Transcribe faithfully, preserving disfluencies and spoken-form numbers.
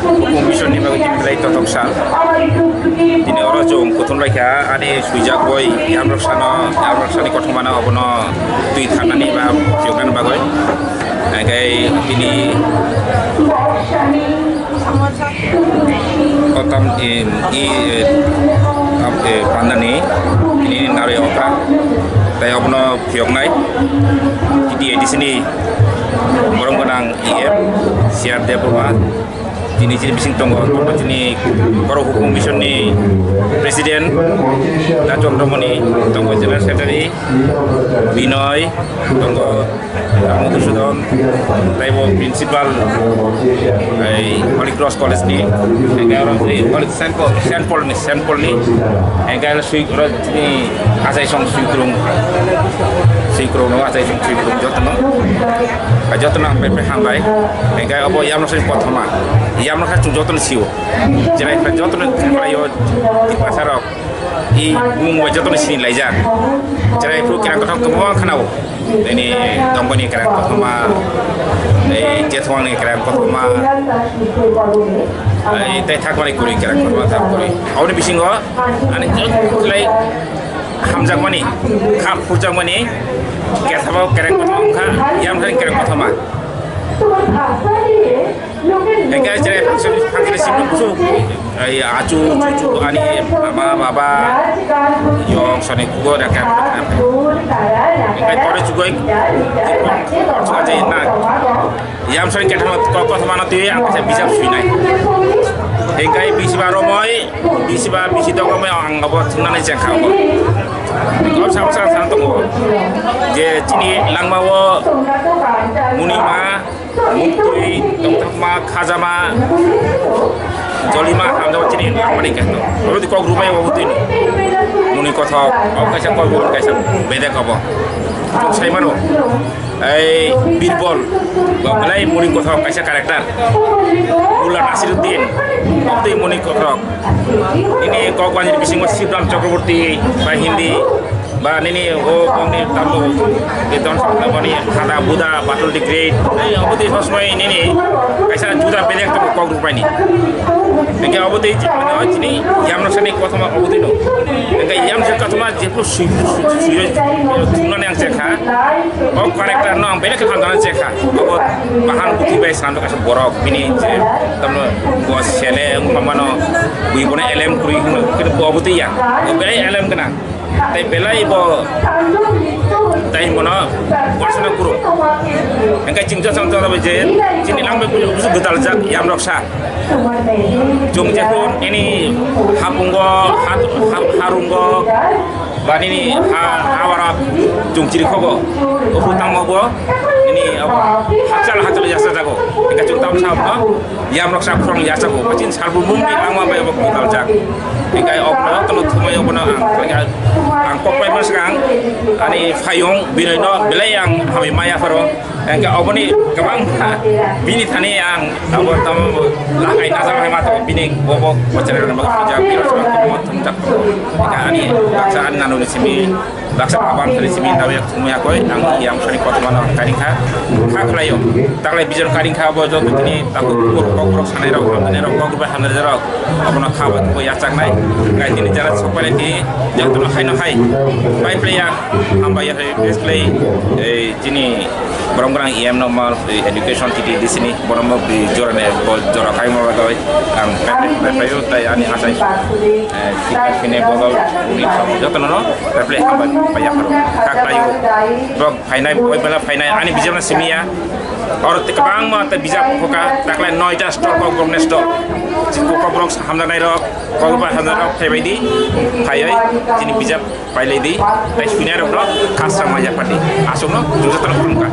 Hukum Mission ni bagwi tini belai totok sal. Tini oro chwng kuthum lai kha, ani swijak boi Yamrok Sano, Yamrok Sani kothoma no obono twi tharnani ba phiyoknani bagwi. Hingke tini kotam, em, i, eh, am, eh, pandani tini narwi okha. Tai obono phiyoknai T T A D C ni borom gwnang E M C R Debbarma. Tini chini bising tongo, tongo chini Borok Hukum Mission ni President Dachok Romoni, tongo General Secretary Binoy, tongo Madhusudon, taibo Principal, ei, Holy Cross College ni, hingke oro Holy Saint Paul, Saint Paul ni, Saint Paul ni, hingke oro swi, oro chini achaisong swikrung, swikrung no achaisong swikrung jotono, jotono ang bai bai hambai, hingke obo yamno sini kothoma, yamno kha chung jotono sio, jerai kha jotono khlaio, tiprasa rok, i mung bai jotono sini laijak, jerai phuru kerang kothok kwbangma khanao. Nini dongkoni kerang kothoma, ei jethwang ni kerang kothoma, ei tei thakmani kuri kerang kothoma thak kuri. Aboni bisingo ani khlai hamjakmani, kha phurjakmani, kethabo kerang kothoma wngkha, yamthani kerang kothoma. Hingke je hangsani sini busu, ai achu, chuchu, ani mama, baba, yong sani kugo da kaya. Hingke tore chugoi, chuga je na. Yam sani kethama kok kok mana tui ang kasa bijak suinai. Hingke bisiba romoi, bisiba bisi dogomoi ang abo thungnani jengkha abo. Kok sama sama sana tongo. Je chini langma o muni ma, muktwi, tongthokma, khajama, jolima, hamjama chini hamani khe. Oro di kok rubai obo twi no. Muni kothok, obo kaisa kok rubai kaisa bedek obo. Chung sai mano. Ei Birbol, bo belai muni kothok kaisa character. Mullah Nasiruddin, obo twi muni kothok. Ini kok wani bisingo Sibram Chakraborty, ba Hindi, Ba nini o bongni tambo, beton boni hada buda, battle the great. Nini obo twi sosmai nini kaisa juda bedek to kok rupaini. Nike obo twi chini yamno sani kothoma obo twi no. Nike yam se kothoma jeplo sui sui sui thumnani ang chekha. O character no ang belek khe hamdana chekha. Obo bahan buti bai sanam kaisa borok bini je tamno bo sele ungpamano bui bono elem kuri hino kini bo obo twi ya. Bo belai elem kana. Tei belai bo tei bono wasana guru. Hingke chwng jotong jotong bai je chini langbai busu gwdal jak yamrok sa. Chwng jephru nini hapungo, ha-, ha-, harungo, ba nini ha-, hawara chwng chiri khogo. Obo tangmo bo nini abo hachal hachal yasa jago. Hingke chwng tamo sa bo. Yamrok sa khorang yachago, bachin salbumung ni langma bai obo kwtal jak. Hingkai obo no tono thumai obo no ang khlaiya, ang kok pai masa ang ani phayung binoi no belai ang hamai maya pharo. Hingkai obo ni kwbang bini thani ang abo tamo lakai najak hai mato bini bobo bochare no jak biro sa thumjak. Hingkai ani baksa ani nanu ni simi Baksa abang tadi simi tahu ya semua koi ang yang sani kotoma no karing kha kha khlaio. Taklai bijon karing kha bo joto tini taku kukur kok rok sanai rok hamdani rok kok rok hamdani rok abono kha ba tuko yachak nai. Kai tini jara sokpale tini joto no hai no hai. Bai playa hambai ya hai best play. Eh, tini Borok rang E M no mal education titi disini borok rok di jora ne bol jora khai mo bagoi ang pepe pepe tai ani asai. Eh, sini bogol uni joto no pepe hambai paya haro kak layo. Bok phainai boi bela phainai ani bijak na simiya. Oro te kabang ma te bijak hoka taklai noita store kok borok ne store. Kok borok hamda nai rok kok ba hamda rok phai bai di. Phai oi tini bijak. Pailai di, tai suinai rok no khasra maya pati. Asok no jujatang khulumkha.